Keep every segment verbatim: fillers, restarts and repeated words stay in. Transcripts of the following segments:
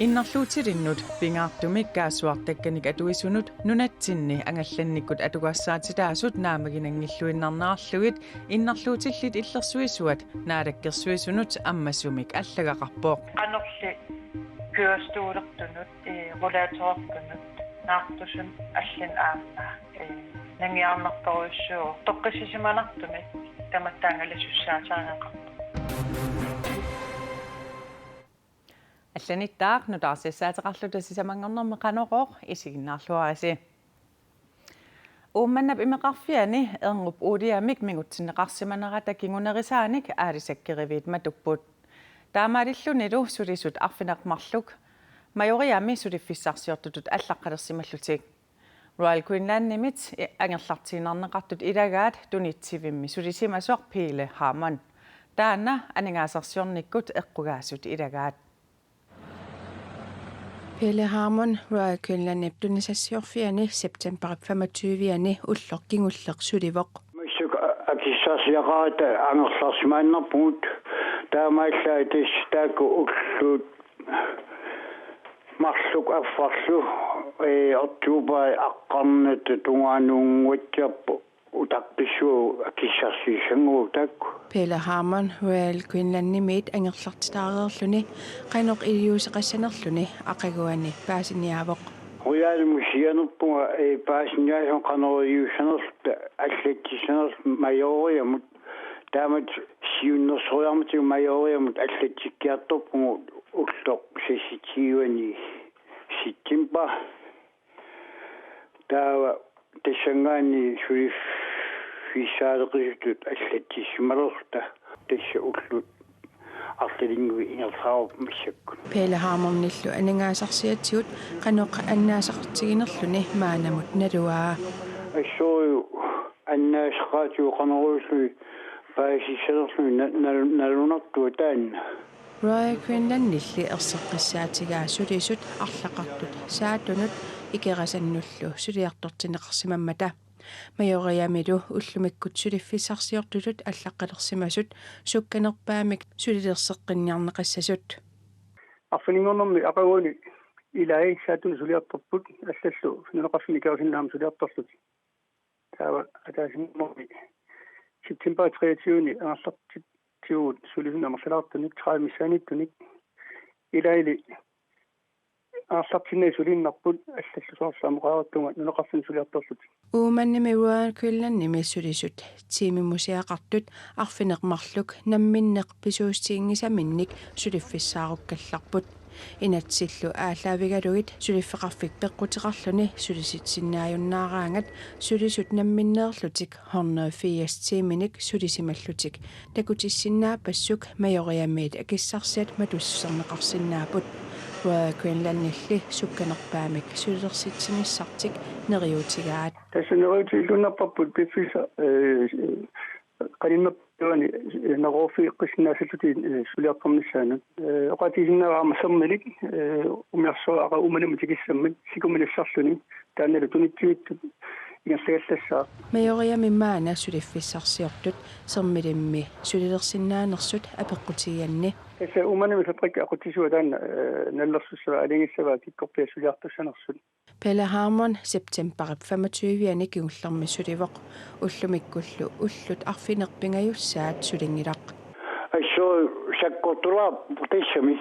Innarluutilinnut pingaartumik kaassuartakkanik atuisunut nunatsinni angallannikkut atugassaatitaasut naammaginanngilluinnarnerarlugit innarluutillit illersuisuat Naalakkersuisunut ammasumik allagaqarpoq. Qanorli kørestollertunut, eh, rollatorertunut, naartusunut allanut aamma, eh, nangiarnartorujussuuvoq toqqissisimanartumik tamatta angalasussaasariaqarpoq. Allanittaaq nutaarsiassaateqarluta sisamanngornermi qanorooq, isiginnaarluarisi. Uummannap imeqarfiani erngup uuliamik mingutsinneqarsimanerata kingunerisaanik aalisakkeriviit matupput. Taamaalillunilu sulisut arfineq-marluk Majoriami suliffissarsiortutut allaqqalersimallutik. Royal Greenlandimit angerlartiinnarneqartut ilagaat tunitsivimmi sulisimasoq Pele Hammond. Taanna aningaasarsiornikkut eqqugaasut ilagaat. Pele Hammond Royal Greenlandip tunisassiorfiani septembarip femogtyve-ani ulloq kingulleq sulivoq. Massakkut akissarsiaqarata angerlarsimaannarpugut, taamaallaat tassa taakku ullut marluk affarlu, ee, oktobarip aqqarnata tungaanut unnguatsiarpoq utaqqissuugut akissarsiissannguugut taakku. Pele Hammond Royal Greenlandimiit angerlartitaareerluni qanoq iliuuseqassanerluni aqaguani paasiniaavoq. Royalimut sianerpunga, ee, paasiniaasunga qanoq iliussanerluta allatsissanerluta Majoriamut. Taamatut siunnersoriarmatigut Majoriamut allatsikkiartorpugut ulloq seksogtyve-ani september. Taava tassanngaanniit suliffissaaleqisutut allatsissimalerluta tassa ullut arlalinnguit ingerlareerput massakkut. Pele Hammondillu aningaasarsiatigut qanoq annaasaqartiginerluni maannamut naluaa. Assorujuk annaasaqaatigut qanorluunniit paasissanerluni na-, na-, nalunartua taanna. Royal Greenlandilli erseqqissaatigaa sulisut arlaqartut saatunut ikerasannullu suliartortinneqarsimammata. Majoriamilu ullumikkut suliffissarsiortutut allaqqalersimasut sukkanerpaamik sulilerseqqinniarneqassasut. Arfininngornermi aqaguani ilai saatunut suliartorput, allallu nunaqarfinni ikerasinnaamik suliartorlutik. Taava ataasinngornermi september treogtyve-ani angerlartitsivugut sulisunut amerlalaartunik, tredive missaaniittunik. Ilaili angerlartinnagit suliinnarput, allallu soorlu aamma oqareertunga nunaqarfinni suliartorlutik. Uummannami Royal Greenlandimi sulisut tiimimusiaqartut arfineq-marluk namminneq pisuussutiginngisaminnik suliffissaarukkallarput. Inatsillu aallaavigalugit suliffeqarfik peqquteqarluni sulisitsisinnaajunnaaraangat sulisut namminneerlutik hundrede firs tiiminik sulisimallutik takutissinnaappassuk Majoriamiit akissarsiat matussuserneqarsinnaapput. Royal Greenlandilli sukkanerpaamik sulilersitsinissartik neriuutigaat. Tassa neriuutigilluinnarparput piffissaq, ee, qaninnerpaani, ee, neroorfigeqqissinnaassallutik, ee, suliartornissaannut. Ee, oqaatigisinnaavara aamma sermilik, ee, umiarsuaq aqagu Uummannamut tikissammik sikumilassarluni, taannalu tunitsivittut ingerlagallassaaq. Majoriami maanna suliffissarsiortut sermilimmi sulilersinnaanersut apeqqutigiganni. Tassa Uummannami fabrikkip aqutsisua taanna, ee, nalilersussavaa, alingissavaa kikkorpiaq suliartussanersut. Pele Hammond septembarip femogtyve-ani kingullermi sulivoq. Ullumikkullu ullut arfineq-pingajussaat sulinngilaq. Assut sakkortulaarpoq tassami.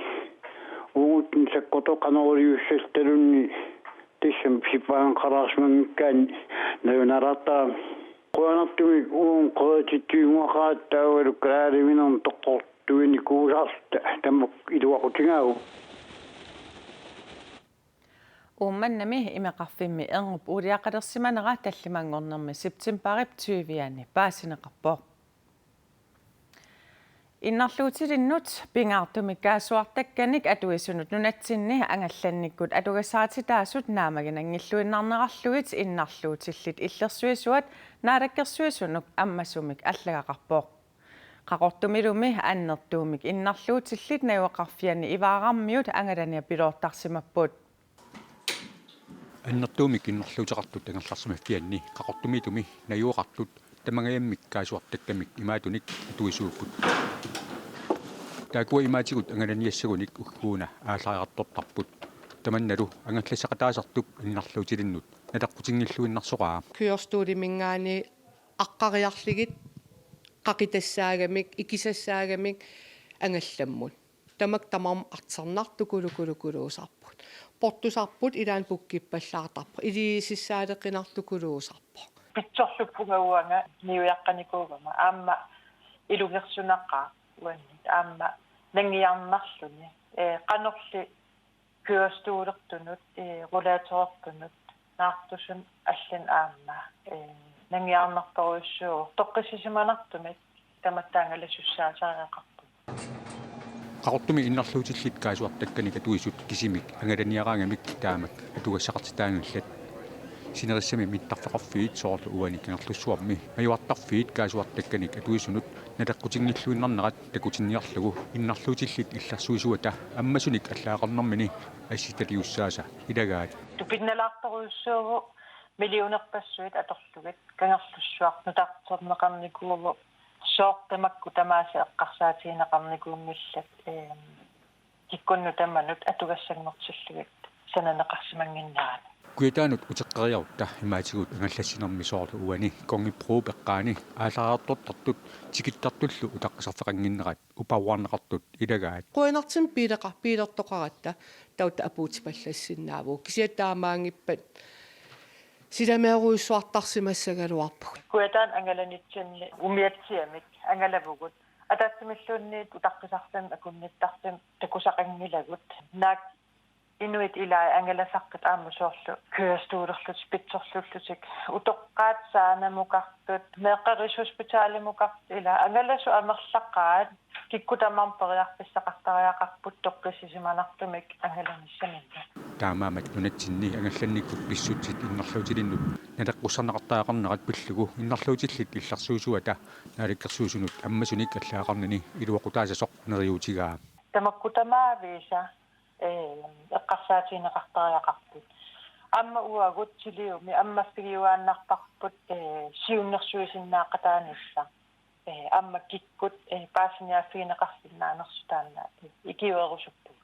Uagut sakkortooq qanoq iliussalluta tassami sippaanngikkaluarsimanngikkaanni nalunalaartarami. Qujanartumik uagut qeritittuinnguaqaat taavalu kalaaliminermut toqqortuinikuusarluta tamakku iluaqutigaavut. Uummannami imeqarfimmi erngup uuliaqalersimanera tallimanngornermi septembarip tyve-ani paasineqarpoq. Innarluutilinnut pingaartumik kaassuartakkanik atuisunut nunatsinni angallannikkut atugassarititaasut naammaginanngilluinnarnerarlugit innarluutillit illersuisuat Naalakkersuisunut ammasumik allagaqarpoq. Qaqortumilumi annertuumik innarluutillit najugaqarfianni Ivaararmiut angalaniapiloortarsimapput. Annertuumik innarluuteqartut angerlarsimaffianni Qaqortumiittumi najugaqartut tamangajammik kaassuartakkamik imaattunik atuisuupput. Taakkua imaatigut angalaniassagunik ugguuna aallariartortarput. Tamannalu angallassaqataasartup innarluutilinnut naleqqutinngilluinnarsoraa. Kørestoliminngaanniit aqqariarlugit qaqitassaagamik, ikisassaagamik angallammut. Tamakku tamarmik artornartukulukuluusarput. Portusarput ilaanni pukkippallaartarpoq. Iliuusissaaleqinartukuluusarpoq. Pitsorluppunga uanga niujaqqanikuugama aamma ilungersunaqaaq uannit aamma nangiarnarluni. Ee, qanorli kørestolertunut, ee, rollatorertunut, naartusunut allanut aamma, ee, nangiarnartorujussuuvoq toqqissisimanartumik tamatta angalasussaasariaqarpugut. Qaqortumi innarluutillit kaassuartakkanik atuisut kisimik angalaniaraangamik taamak atugassaqartitaanngillat. Sinerissami mittarfeqarfiit soorlu uani Kangerlussuarmi majuartarfiit kaassuartakkanik atuisunut naleqqutinngilluinnarnerat takutinniarlugu innarluutillit illersuisuata ammasunik allaaqarnermini assitaliussaasa ilagaat. Tupinnalaartorujussuuvoq millionerpassuit atorlugit Kangerlussuaq nutarterneqarnikuuvoq, sooq tamakku tamaasa eqqarsaatigineqarnikuunngillat, eem, kikkunnut tamanut atugassanngortillugit sananeqarsimannginnerani. Kujataanut uteqqeriarutta imaatigut angallassinermi soorlu uani Kongebro eqqaani aallariartortartut tikittartullu utaqqisarfeqannginnerat uparuarneqartut ilagaat. Qujanartumik biileqa-, biilertoqaratta taamatut apuutipallassinnaavugut. Kisianni taamaanngippat silameerujussuartarsimassagaluarpugut. Kujataani angalanitsinni umiatsiamik angalavugut. Ataatsimilluunniit utaqqisarsimasut akunnittarsimasut takusaqanngilagut. Naak inuit ilaat angalasaqqit aamma soorlu kørestolerlutik, pitsorluullutik, utoqqaat saanamukartut, meeqqat Rigshospitalimukartut, ilaat angalasut amerlaqaat, kikkut tamarmik periarfissaqartariaqarput toqqissisimanartumik angalanissaminnut. Taamaammat nunatsinni angallannikkut pissutsit innarluutilinnut naleqqussarneqartariaqarnerat pillugu innarluutillit illersuisuata Naalakkersuisunut ammasunik allaaqarnini iluaqutaassasoq neriuutigaa. Tamakku tamaviisa, ee, eqqarsaatigineqartariaqarput. Aamma uagut Tiliumi ammaffigiuaannarparput, ee, siunnersuisinnaaqataanissaq. Ee, aamma kikkut, ee, paasiniaaffiginiarsinnaanersut taanna, ee, ikiuerusuppugut.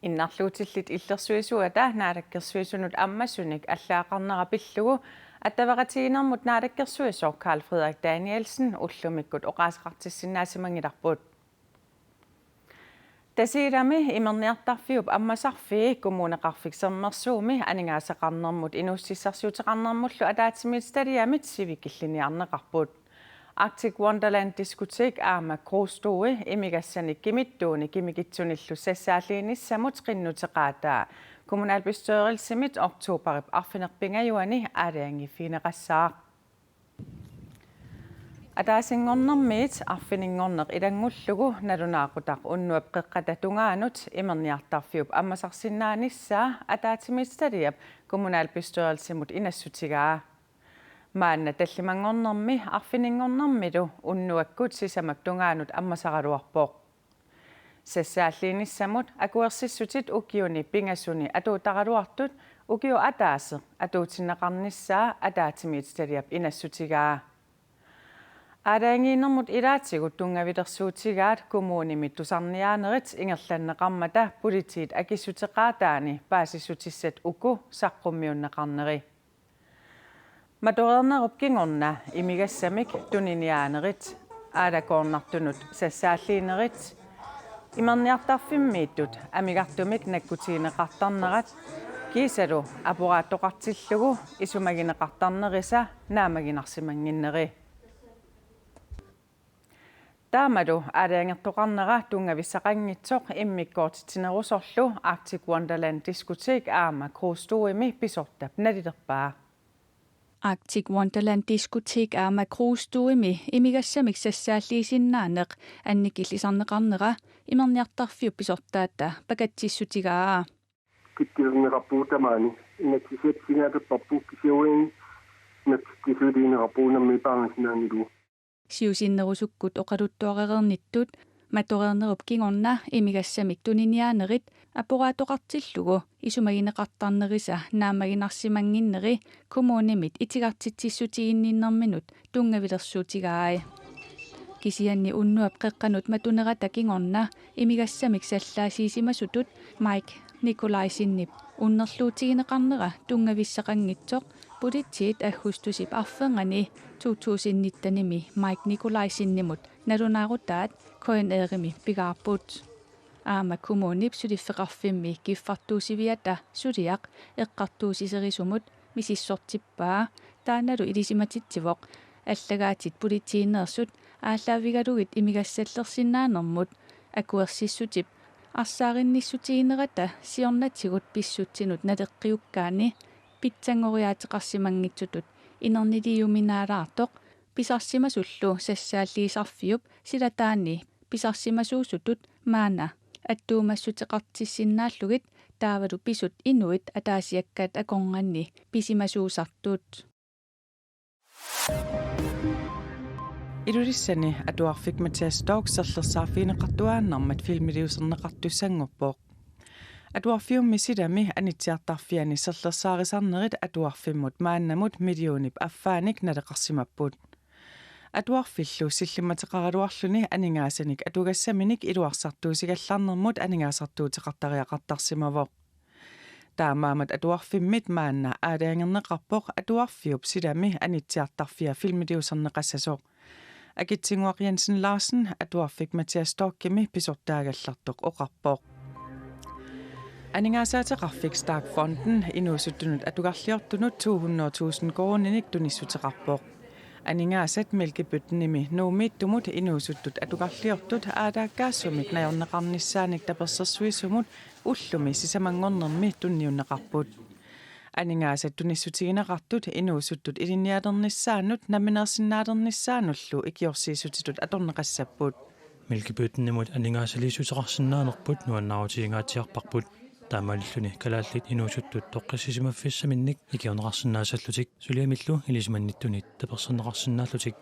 Innarluutillit illersuisuata Naalakkersuisunut ammasunik allaaqarnera pillugu attaveqatigiinnermut naalakkersuisoq Karl Frederik Danielsen ullumikkut oqaaseqartissinnaasimanngillarput. Tasiilami imerniartarfiup ammasarfii Kommuneqarfik Sermersuumi aningaasaqarnermut inuussutissarsiuteqarnermullu ataatsimiititaliamit sivikilliarneqarput. Arctic Wonderland Diskotek aamma Krusdue imigassanik kimittuunik kimikitsunillu sassaalliinissamut qinnuteqaataa kommunalbestyrelsimit oktoberip arfineq-pingajuani aalajangiiffigineqassaaq. Ataasinngornermiit arfininngorneq ilanngullugu nalunaaqutaq unnuap qeqqata tungaanut imerniartarfiup ammasarsinnaanissaa ataatsimiititaliap kommunalbestyrelsimut inassutigaa. Maanna tallimanngornermi arfininngornermilu unnuakkut sisamak tungaanut ammasaraluarpoq. Sassaalliinissamut akuersissutit ukiuni pingasuni atuuttaraluartut ukioq ataaseq atuutsinneqarnissaa ataatsimiititaliap inassutigaa. Aalajangiinermut ilaatigut tunngavilersuutigaat kommunimi tusarniaanerit ingerlanneqarmata politiit akissuteqaataani paasissutissat uku saqqummiunneqarneri. Matoreernerup kingorna imigassamik tuniniaanerit, aalakoornartunut sassaalliinerit, imerniartarfimmiittut amigartumik nakkutigineqartarnerat kiisalu apparaatoqartillugu isumagineqartarnerisa naammaginarsimannginneri. Taamalu aalajangertoqarnera tunngavissaqanngitsoq immikkoortitsinerusorlu Arctic Wonderland Diskotek aamma Krusduemi pisortap nalilerpaa. Arctic Wonderland Diskotek aamma Krusduemi imigassamik sassaalliisinnaaneq annikillisarneqarnera imerniartarfiup pisortaata pakatsissutigaa. Kittilerneqarpugut tamaani, inatsisissatut singaatapparput kisianni inatsisit kisuuliineqarput unammi paarnasinaanilu. Siusinnerusukkut oqaluttuarereernittut matoreernerup kingorna imigassamik tuniniaanerit apparaatoqartillugu isumagineqartarnerisa naammaginarsimannginneri kommunimit itigartitsissutiginninnerminut tunngavilersuutigai. Kisianni unnuap qeqqanut matunerata kingorna imigassamik sallaasiisimasutut Mike Nikolaisenip unnerluutigineqarnera tunngavissaqanngitsoq politiit aggustusip arfernganni to tusind nittenimi Mike Nikolaisenimut nalunaarutaat K N R-imi pigaarput. Aamma kommunip suliffeqarfimmi kiffartuussiviata suliaq eqqartuussiserisumut misissortippaa, taannalu ilisimatitsivoq allagaatit politiineersut aallaavigalugit imigassallersinnaanermut akuersissutip arsaarinnissutiginerata siornatigut pissutsinut naleqqiukkaanni pitsanngoriaateqarsimanngitsutut inerniliuminaalaartoq pisarsimasullu sassaalliisarfiup silataani pisarsimasuusutut maanna attuumassuteqartissinnaallugit taavalu pisut inuit ataasiakkaat akornanni pisimasuusartut. Ilulissani atuarfik Mathias Storch serlersaarfigineqartuaannarmat filmiliuserneqartussanngorpoq. Atuarfiummi silami anitsiartarfiani serlersaarisarnerit atuarfimmut maannamut millionip affaanik naleqarsimapput. Atuarfillu sillimmateqaraluarluni aningaasanik atugassaminik iluarsartuusigallarnermut aningaasartuuteqartariaqartarsimavoq. Taamaammat atuarfimmit maanna aalajangerneqarpoq atuarfiup silami anitsiartarfia filmiliuserneqassasoq. Akitsinnguaq Jensen Larsen atuarfik Mathias Storchimi pisortaagallartoq oqarpoq. Aningaasaateqarfik Stark Fonden inuusuttunut atugarliortunut to hundrede tusind koruuninik tunissuteqarpoq. Aningaasat Mælkebøttenimi Nuummiittumut inuusuttut atugarliortut aalaakkaasumik najorneqarnissaannik tapersersuisumut ullumi sisamanngornermi tunniunneqarput. Aningaasat tunissutigineqartut inuusuttut ilinnialernissaannut nammineersinnaalernissaannullu ikiorsiissutitut atorneqassapput. Mælkebøttenimut aningaasaliissuteqarsinnaanerput nuannaarutigingaatsiarparput. Taamaalilluni kalaallit inuusuttut toqqissisimaffissaminnik ikiorneqarsinnaasallutik suliamillu ilisimannittunit taperserneqarsinnaallutik.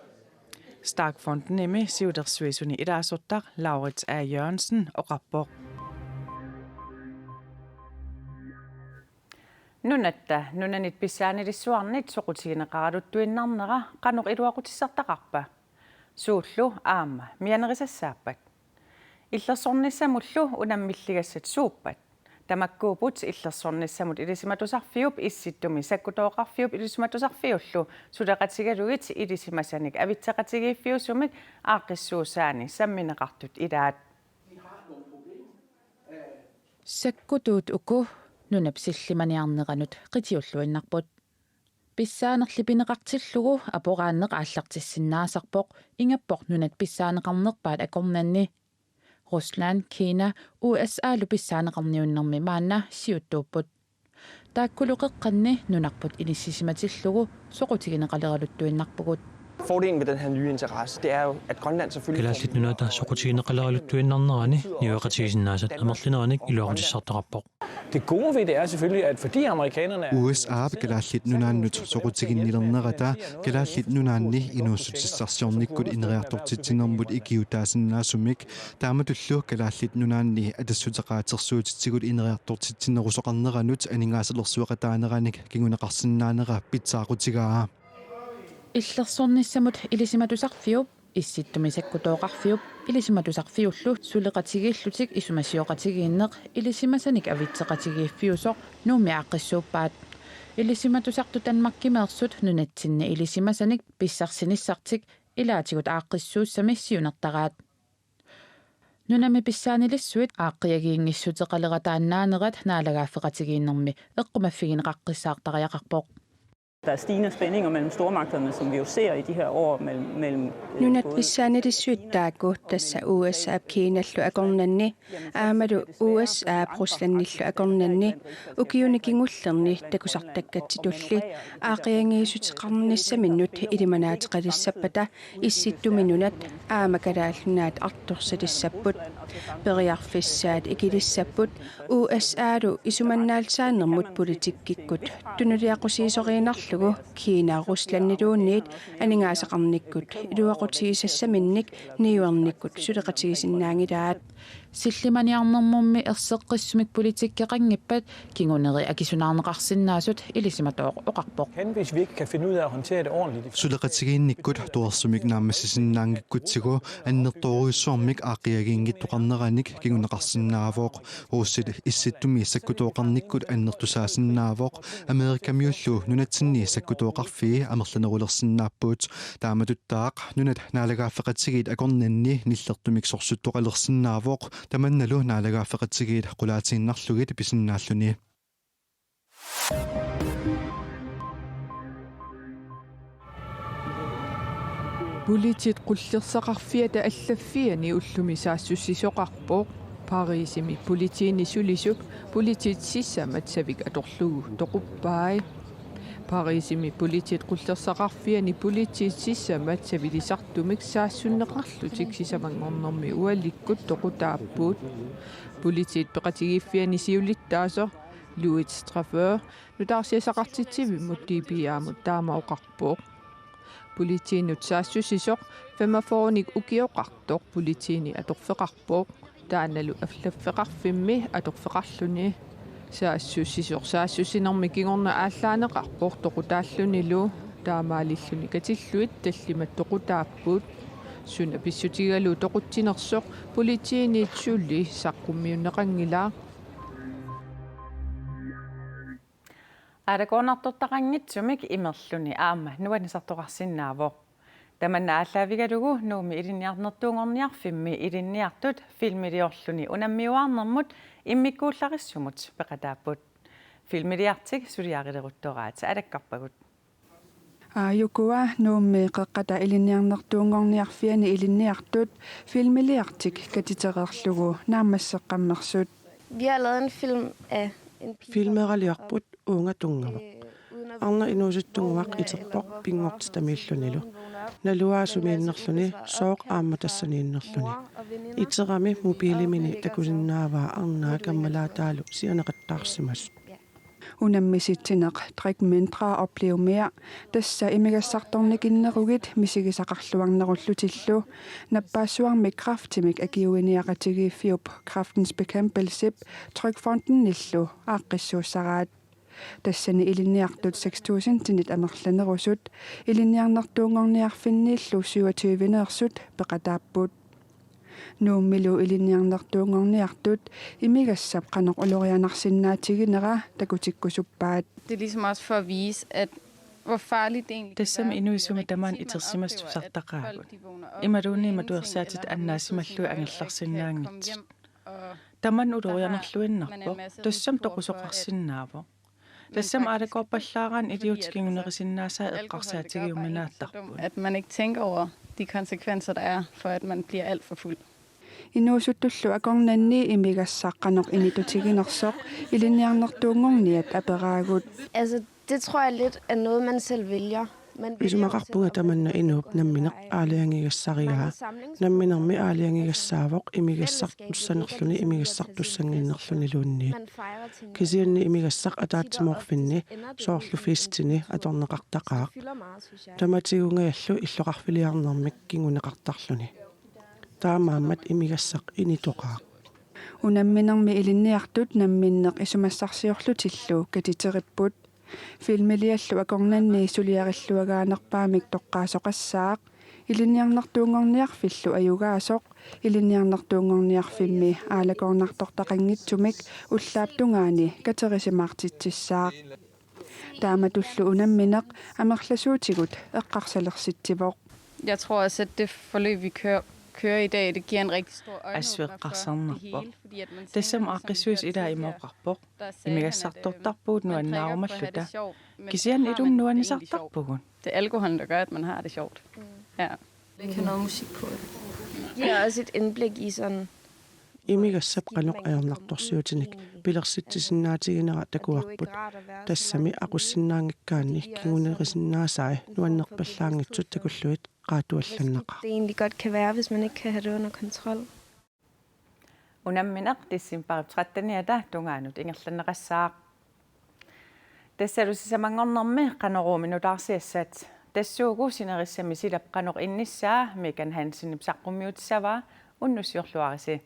Stark Fondenimi siulersuisuni ilaasortaq Laurits A. Jørgensen oqarpoq. Nunatta nunanit pissaanilissuarnit soqutigineqaraluttuinnarnera qanoq iluaqutissartaqarpa? Suullu aamma mianerisassaappat? Illersornissamullu unammilligassat suuppat? Tamakkuupput Illersornissamut Ilisimatusarfiup Issittumi Sakkutooqarfiup Ilisimatusarfiullu suleqatigalugit ilisimasanik avitseqatigiiffiusumik aaqqissuussaani sammineqartut ilaat. Sakkutuut uku nunap sillimaniarneranut qitiulluinnarput. Pissaanerli pineqartillugu aporaanneq aallartissinnaasarpoq, ingappoq nunat pissaaneqarnerpaat akornanni. Rusland, Kina, U S A-lu pissaaneqarniunnermi maanna siuttuupput. Taakkulu qeqqanni nunarput inissisimatillugu soqutigineqaleraluttuinnarpugut. Fordelen ved den her nye interesse, det er jo, at Grønland selvfølgelig... Kalaallit Nunaata soqutigineqaleraluttuinnarnerani niueqatigisinnaasat amerlinerannik iluaqutissartaqarpoq. Det gode ved det er selvfølgelig, at fordi amerikanerne er... U S A-p Kalaallit Nunaannut soqutiginnilernerata Kalaallit Nunaanni inuussutissarsiornikkut ineriartortitsinermut ikiuutaasinnaasumik, taamatullu Kalaallit Nunaanni atassuteqaatersuutitsigut ineriartortitsinerusoqarneranut aningaasalersueqataaneranik kinguneqarsinnaanera pitsaaqutigaa. Illersornissamut Ilisimatusarfiup Issittumi Sakkutooqarfiup Ilisimatusarfiullu suleqatigiillutik isumasioqatigiinneq ilisimasanik avitseqatigiiffiusoq Nuummi aaqqissuuppaat. Ilisimatusartut Danmarkimeersut nunatsinni ilisimasanik pissarsinissartik ilaatigut aaqqissuussami siunertaraat. Nunami pissaanilissuit aaqqiagiinngissuteqalerataannaanerat naalagaaffeqatigiinnermi eqqumaffigineqaqqissaartariaqarpoq. Der er stigende spændinger mellem stormagterne, som vi jo ser i de her år mellem, mellem øh, Nunat både pissaanilissuit taakku, tassa U S A-p Kinallu akornanni aammalu U S A-p Ruslandillu akornanni ukiuni kingullerni takusartakkatsitulli aaqqiagiissuteqarnissaminnut ilimanaateqalissappata Issittumi Nunat aamma Kalaallit Nunaat artorsalissapput. Periarfissaat ikilissapput, U S A-lu isumannaallisaanermut politikkikkut tunuliaqqusiisoriinnarlugu Kina Ruslandiluunniit aningaasaqarnikkut iluaqutigisassaminnik niuernikkut suleqatigisinnaanngilaat. Sillimaniarnermummi erseqqissumik politikkeqanngippat kinguneri akisunaarneqarsinnaasut ilisimatooq oqarpoq. Hen, hvis vi ikke kan finde ud af at håndtere det ordentligt. Suleqatigiinnikkut tuersumik naammassisinnaanngikkutsigu annertoorujussuarmik aaqqiagiinngittoqarneranik kinguneqarsinnaavoq. Uussit Issittummi sakkutooqarnikkut annertusaasinnaavoq. Amerikamiullu nunatsinni sakkutooqarfii amerlanerulersinnaapput. Taamatuttaaq nunat naalagaaffeqatigiit akornanni nillertumik sorsuttoqalersinnaavoq, tamannalu naalagaaffeqatigiit qulaatiinnarlugit pisinnaalluni. Politiit qullersaqarfiata allaffiani ullumi saassussisoqarpoq. Parisimi politiini sulisup politiit sisamat savik atorlugu toquppai. Parisimi politiit qullersaqarfiani politiit sisamat savilisartumik saassunneqarlutik sisamanngornermi ualikkut toqutaapput. Politiit peqatigiiffiani siulittaasoq Louis Straffeur nutaarsiassaqartitsivimmut D P A-mut taama oqarpoq. Politiinut saassussisoq femogfyrrenik ukioqartoq politiini atorfeqarpoq. Taannalu allaffeqarfimmi atorfeqarluni. Saassussisoq saassussinermi kingorna aallaaneqarpoq toqutaallunilu. Taamaalilluni katillugit tallimat toqutaapput. Suna pissutigalugu toqutsinersoq politiinit suli saqqummiunneqanngilaq. Aalakoornartortaqanngitsumik imerluni aamma nuannisartoqarsinnaavoq. Tamanna aallaavigalugu Nuummi ilinniarnertuunngorniarfimmi ilinniartut filmiliorluni unammiuaarnermut immikkuullarissumut peqataapput. Filmiliartik suliarileruttoraat alakkarpagut. Aajukua Nuummi Qeqqata Ilinniarnertuunngorniarfiani ilinniartut filmiliartik katitereerlugu naammasseqqammersut. Vi har lavet en film af en pige, Filmeeraliorput uunga tunngavoq. Arnaq inuusuttunnguaq iterpoq pinngortitamiillunilu. Naluara sumiinnerluni, sooq aamma tassaniinnerluni. Iterami mobilimini takusinnaavaa arnaa kammalaataalu sianeqattaarsimasut. Unammisitsineq Drik mindre, oplev mere, tassa imigassartornikinnerugit misigisaqarluarnerullutillu, nappaassuarmik kræftimik akiuiniaqatigiiffiup Kræftens Bekæmpelsep TrygFondenilu aaqqissuussaraat. Tassani ilinniartut seks tusindinit amerlanerusut ilinniarnertuunngorniarfinniillu syvogtyveneersut peqataapput. Nuummilu ilinniarnertuunngorniartut imigassap qanoq ulorianarsinnaatiginera takutikkusuppaat. Det er ligesom også for at vise, at hvor farligt det egentlig Tassami inuit sumi tamaani itersimasut tusartaqaagut. Imaluunniit matuersaatit annaassimallugit angerlarsinnaanngitsut. Tamanna ulorianarluinnarpoq, tassami toqusoqarsinnaavoq. Tassami aalakoorpallaaraanni iliuutsit kingunerisinnaasai eqqarsaatigiuminaattarput. At man ikke tænker over de konsekvenser, der er for, at man bliver alt for fuld. Inuusuttullu akornanni imigassaq qanoq initutiginersoq ilinniarnertuunngorniat aperaagut. Altså, det tror jeg lidt er noget, man selv vælger. Isumaqarpunga tamanna inuup nammineq aalajangigassarigaa. Namminermi aalajangigassaavoq imigassartussanerluni imigassartussannginnerluniluunniit. Kisianni imigassaq ataatsimoorfinni soorlu festini atorneqartaqaaq. Tamatigungajallu illoqarfiliarnermik kinguneqartarluni. Taamaammat imigassaq initoqaaq. Unamminermi ilinniartut namminneq isumassarsiorlutillu katiteripput. Filmiliallu akornanni suliarilluagaanerpaamik toqqaasoqassaaq, ilinniarnertuunngorniarfillu ajugaasoq, ilinniarnertuunngorniarfimmi aalakoornartortaqanngitsumik ullaap tungaani katerisimaartitsissaaq. Taamatullu unammineq amerlasuutigut eqqarsalersitsivoq. Jeg tror også, at det forløb, vi kører, kører i dag, det giver en rigtig stor øjenåbner for det hele, fordi at man tænker, som vi har tidligere, der ser man, at man, man drømmer om at have det sjovt, men så har man det egentlig sjovt. Det er alkoholen, der gør, at man har det sjovt. Ja. Ikke have noget musik på. Det giver også et indblik i sådan. Imigassap qanoq ajornartorsiutinik pilersitsisinnaatiginera takuarput. Tassami aqussinnaanngikkaanni kingunerisinnaasai nuannerpallaanngitsut takullugit qaatuallannaqaaq. Det egentlig godt kan være, hvis man ikke kan have det under kontrol. Unammineq decembarip tretteniata tungaanut ingerlanneqassaaq. Tassalu sisamanngornermi Qanoruumi nutaarsiassat. Tassuugu sinerissami silap qanoq innissaa Megan Hansenip saqqummiutissavaa, unnussiorluarisi.